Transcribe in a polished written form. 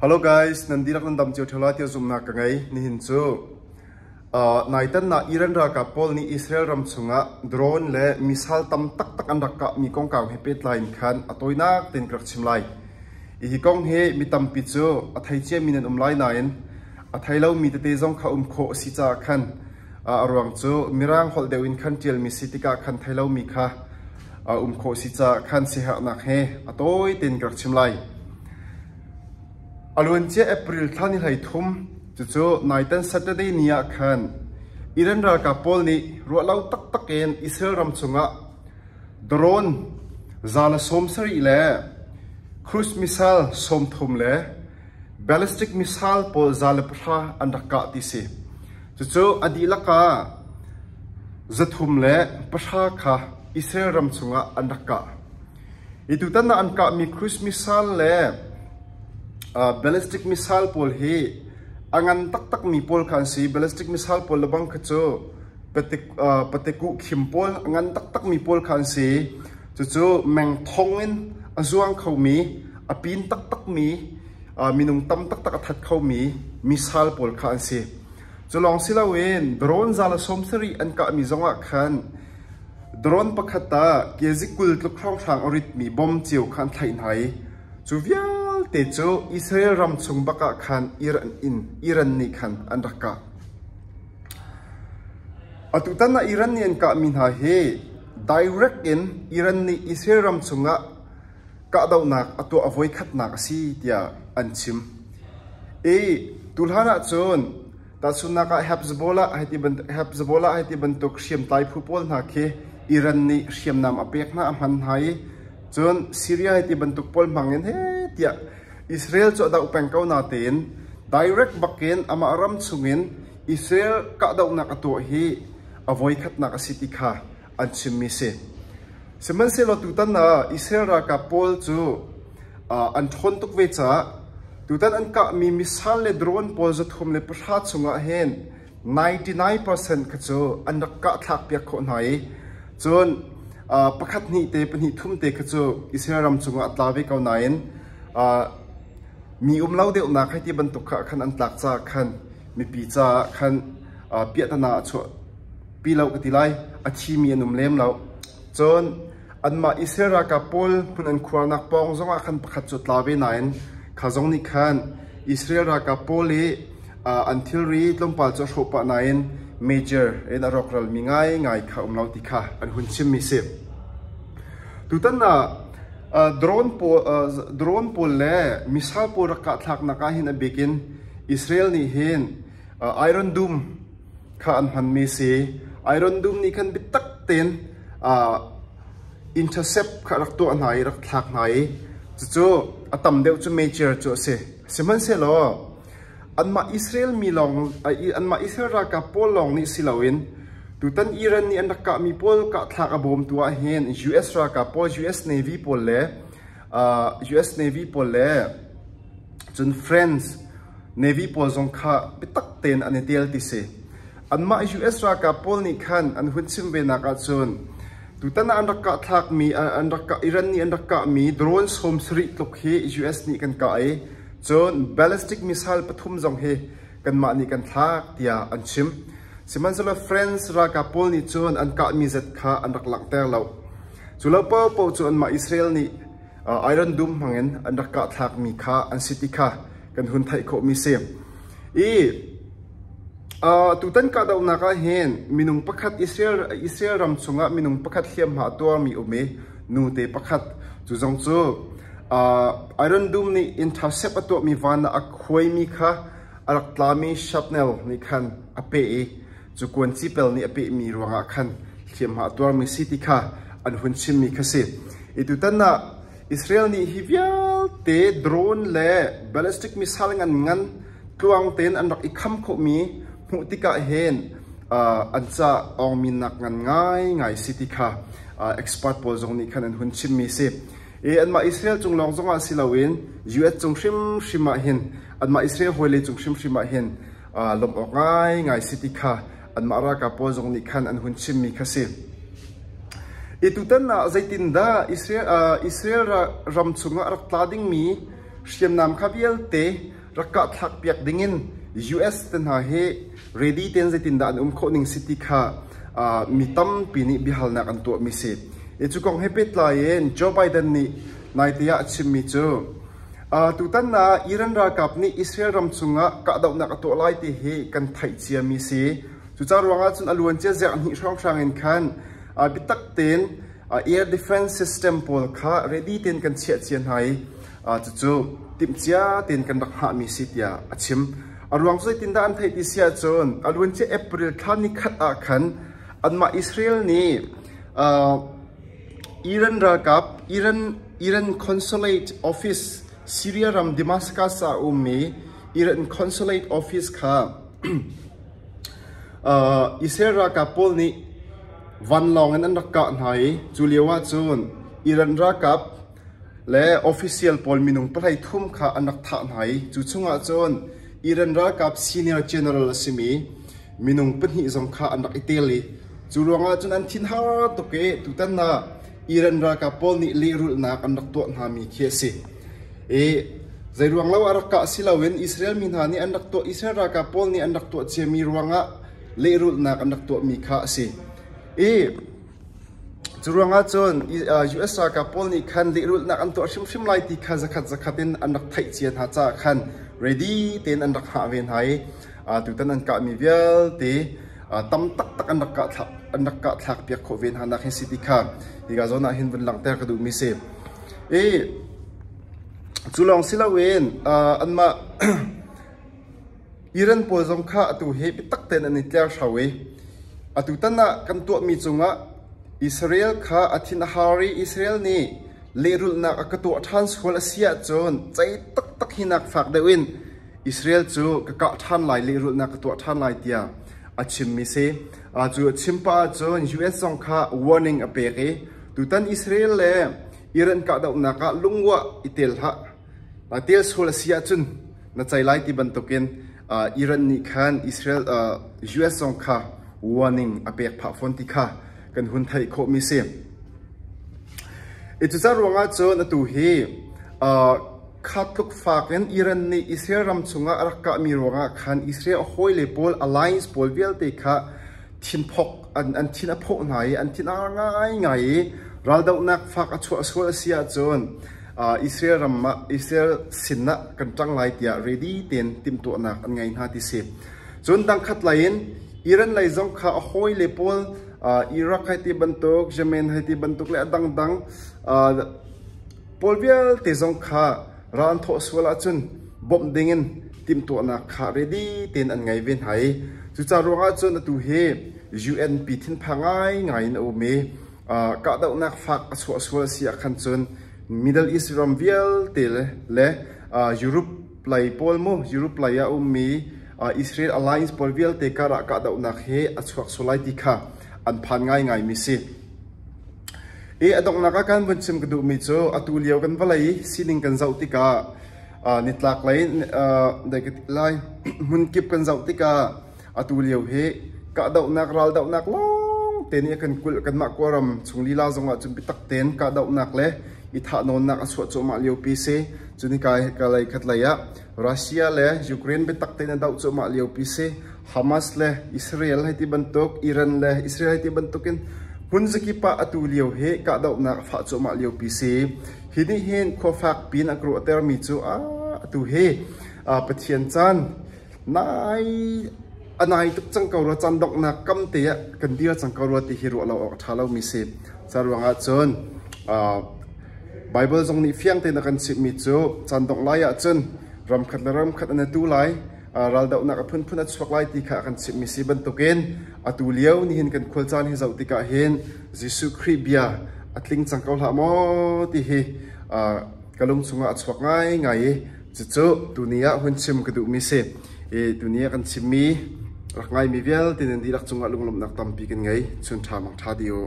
Hello guys, nan dihlak nan dam cio ṭheo lai tiah zumhnak ka ngei. Nihin cu naitan ah Iran ralkap pawl nih Israel ram chungah drone le missile tam taktak an rak kahmi kongkau he pehtlai in khan a tawinak tein ka rak chim lai. Hi kong hi mi tampi cu a thei ciami nan um lai nain a thei lomi tete zong kha um khawh a si caah khan a ruang cu Mirang holh deuh in khan ṭialmi si tikah khan thei lomi kha um khawh si caah khan siaherhnak he a tawi tein ka rak chim lai. A luancia April thla ni 13 cucu naitan Saturday ni ah khan Iran ralkap pawl nih ruahlo taktak in Israel ram chungah drone 170 le cruise missile 30 le ballistic missile pawl 110 an rak kah ti si. Cucu a dihlak ah 310 kha Israel ram chungah an rak kah. Hi tutan ah an kahmi cruise missile le ballistic missile pawl hi a ngan taktakmi pawl kha an si. Ballistic missile pawl le bang kha cu patekuh khim pawl a ngan taktakmi pawl kha an si. Cucu meng thong in a zuang khomi, a pin taktakmi, minung tam taktak a that khomi missile pawl kha an si. Cu lawng si loin drone 170 an kahmi zongah khan drone pakhat ah kezik 20 tluk hrawnghrang a ritmi bom cio kha an thlaih hna i cu vialte cu Israel ram chung bak ah khan Iran nih khan an rak kah. Atutan ah Iran nih an kahmi hna hi direct in Iran nih Israel ram chungah kahdohnak a tuah a voikhatnak a si tiah an chim. I tuhlan ahcun tahchunhnak ah Hezbollah hei ti bantuk hriamtlai phu pawl hna khi Iran nih hriamnam a pek hna a hman hna i cun Syria hei ti bantuk pawl hmang in heh tiah Israel cu a doh peng ko natein direct bakin amah ram chungin Israel kahdohnak a tuah hi a voikhatnak a si ti kha an chimmi si. Sihmanhsehlaw tutan ah Israel ralkap pawl cu an ṭhawn tuk ve caah tutan an kahmi missile le drone pawl 310 chungah hin 99% kha cu an rak kah thlak piak khawh hna i cun pakhat hnih te pahnih thum te kha cu Israel ram cungah a tla ve ko nain mi um lo deuhnak hei ti bantuk kha khan an tlak caah khan mipi caah khan piahtana a chuah pi lo ka ti lai, a thimi an um lem lo. Cun anmah Israel ralkap pawl hmun an khuarnak pawng zongah khan pakhat cu tla ve nain kha zong nih khan Israel ralkap pawl i an thilri tlawmpal cu a hrawh pah nain major in a rawkralmi ngaingai kha um lo ti kha an hun chimmi si. Tutan ah drone pawl le missile pawl rak kahthlaknak ah hin a bikin Israel nih hin Iron Dome kha an hmanmi si. Iron Dome nih khan biatak tein intercept kha rak tuah hna i rak thlak hna i cucu a tam deuh cu major cu a si. Sihmanhsehlaw anmah Israel mi lawng anmah Israel ralkap pawl lawng nih si loin tutan Iran nih an rak kahmi pawl kahthlak a bawmtu ah hin US ralkap pawl US Navy pawl le US Navy pawl le cun France Navy pawl zong kha biatak tein an i tel ti si. Anmah US ralkap pawl nih khan an hun chim ve nak ahcun tutan ah an rak kah thlakmi an rak kah Iran nih an rak kahmi drone 70 tluk hi US nih kan kah i cun ballistic missile pathum zong hi kanmah nih kan thlak tiah an chim. Sihmanhsehlaw France ralkap pawl nih cun an kahmi zat kha an rak langhter lo. Cu lo paohpaoh cu anmah Israel nih Iron Dome hmangin an rak kahthlakmi kha an si ti kha kan hun theih khawhmi si. I tutan kahdohnak ah hin minung pakhat Israel ram chungah minung pakhat hliamhma a tuarmi um i nute pakhat cu zong cu Iron Dome nih intercept a tuahmi van ah a khuaimi kha a rak tlami shrapnel nih khan a peh i cu kuanci pel nih a pehmi ruangah khan hliamhma a tuarmi si ti kha an hun chimmi kha si. I tutan ah Israel nih hi vialte drone le ballistic missile ngan ngan tluang tein an rak i kham khawhmi hmuh tikah hin an ca awngminnak ngan ngaingai si ti kha expert pawl zong nih khan an hun chimmi si. I anmah Israel cung lawng zongah si loin US cung hrimhrim ah hin anmah Israel hawile cung hrimhrim ah hin lawmh awk ngaingai si ti kha anmah ralkap pawl zong nih khan an hun chimmi kha si. I tutan ah zeitindah Israel ram chungah rak tla dingmi hriamnam kha vialte rak kah thlak piak dingin US te hna hi ready ten zeitindah an um khawh ning si ti kha mi tampi nih biahalnak an tuahmi si. I cu kong he pehtlai in Joe Biden nih naite ah a chimmi cu tutan ah Iran ralkap nih Israel ram chungah kahdohnak a tuah lai ti hi kan theih ciami si. Cucaah ruangah cun a luancia ziak hnih hrawnghrang in khan biatak tein air defense system pawl kha ready tein kan chiah cia hna i cucu timhcia tein kan rak hngahmi si tiah a chim. A ruang cu zeitindah an theih ti si ahcun a luancia April thla nikhat ah khan anmah Israel nih Iran ralkap Iran Consulate Office Syria ram Damascus ah a ummi Iran Consulate Office kha Israel ralkap pawl nih vanlawng in an rak kah hna i cu lio ahcun Iran ralkap le official pawl minung 13 kha an rak thah hna i cu chungah cun Iran ralkap senior general a simi minung pahnih zong kha an rak i tel i cu ruangah cun an thinhar tuk i tutan ah Iran ralkap pawl nih lehrulhnak an rak tuah hna mi khi a si. I zeiruang lo ah rak kah si loin Israel mi hna nih an rak tuah Israel ralkap pawl nih an rak tuah ciami ruangah lehrulhnak an rak tuahmi kha a si. I cu ruangah cun US ralkap pawl nih khan lehrulhnak an tuah hrimhrim lai ti kha zakhat zakhat in an rak theih cia hna caah khan ready tein an rak hngah ve hna i tutan an kahmi vialte tam taktak an rak kah an rak kah thlak piak khawh ve hna nak hi si ti kha hika zawn ah hin vun langhter ka duhmi si. I cu lawng si loin anmah Iran pawl zong kha atu hi biatak tein an i tler hro i atu tan ah kan tuahmi cungah Israel kha a thin a har i Israel nih lehrulhnak a ka tuah ṭhan sual a si ahcun cei taktak hi nak fak deuh in Israel cu ka kah ṭhan lai, lehrulhnak ka tuah ṭhan lai tiah a chimmi si. Cu a chim pah ahcun US zong kha warning a pek i tutan Israel le Iran kahdohnak ah lungwah i tel hlah. Tel sual a si ahcun na cei lai ti bantukin Iran nih khan Israel US zong kha warning a pek phah fawn ti kha kan hun theih khawhmi si. I cuca ruangah cun atu hi kha tluk fak in Iran nih Israel ram chungah a rak kahmi ruangah khan Israel a hawile pawl alliance pawl vialte kha thinphok an thin a phawh hna i an thin a ngaingai i raldohnak fak a chuah sual a si ahcun Israel ram ah Israel sin ah kan ṭang lai tiah ready tein timhtuahnak an ngei hna ti si. Cun dangkhat lei in Iran lei zong kha a hawile pawl Iraq hei ti bantuk, Yemen hei ti bantuk le a dangdang pawl vialte zong kha ral an thawh sual ahcun bawmh dingin timhtuahnak kha ready tein an ngei ve hna i cucaah ruangah cun atu hi UN pi thinphang ngaingai in a um i kahdohnak fak a chuah sual a si ah khan cun Middle East ram vialte le Europe lei pawl mu Europe lei ah ummi Israel alliance pawl vialte karah kahdohnak hi a chuak sual lai ti kha an phan ngaingai mi si. I a donghnak ah kan vun chim ka duhmi cu atu lio kan vawlei sining kan zoh tikah nitlak lei lai hmunkip kan zoh tikah atu lio hi kahdohnak raldohnak lawng te nih a kan kulh. Kanmah Kawlram chung lila zong ah cun biatak tein kahdohnak le i thahnawnnak a chuah cuahmah lio pi si. Cun hika ka lei khat lei ah Russia le Ukraine biatak tein a doh cuahmah lio pi si. Hamas le Israel hei ti bantuk, Iran le Israel hei ti bantuk in hmun zakip ah atu lio hi kahdohnak a fah cuahmah lio pi si. Hi nih hin khua fak pin a ka ruahtermi cu atu hi Pathian caan nai a nai tuk cang ko rua, caan donghnak kam te ah kan dir cang ko rua ti hi ruah lo awk a ṭha lomi si. Ca ruangah cun Bible zong nih fiang tein a kan chimhmi cu caan dongh lai ahcun ramkhat le ramkhat an i tu lai, raldohnak a phunphun a chuak lai ti kha a kan chimhmi si bantukin atu lio nihin kan khual caan hi zoh tikah hin Jesuh Khrih bia a tling cang ko hlah maw ti hi ka lung chungah a chuak ngaingai i cucu tuni ah hun chim ka duhmi si. I tuni ah kan chimmi rak ngaimi vialte nan dihlak cungah lunglawmhnak tampi kan ngei. Chun ṭha mang ṭha dih u.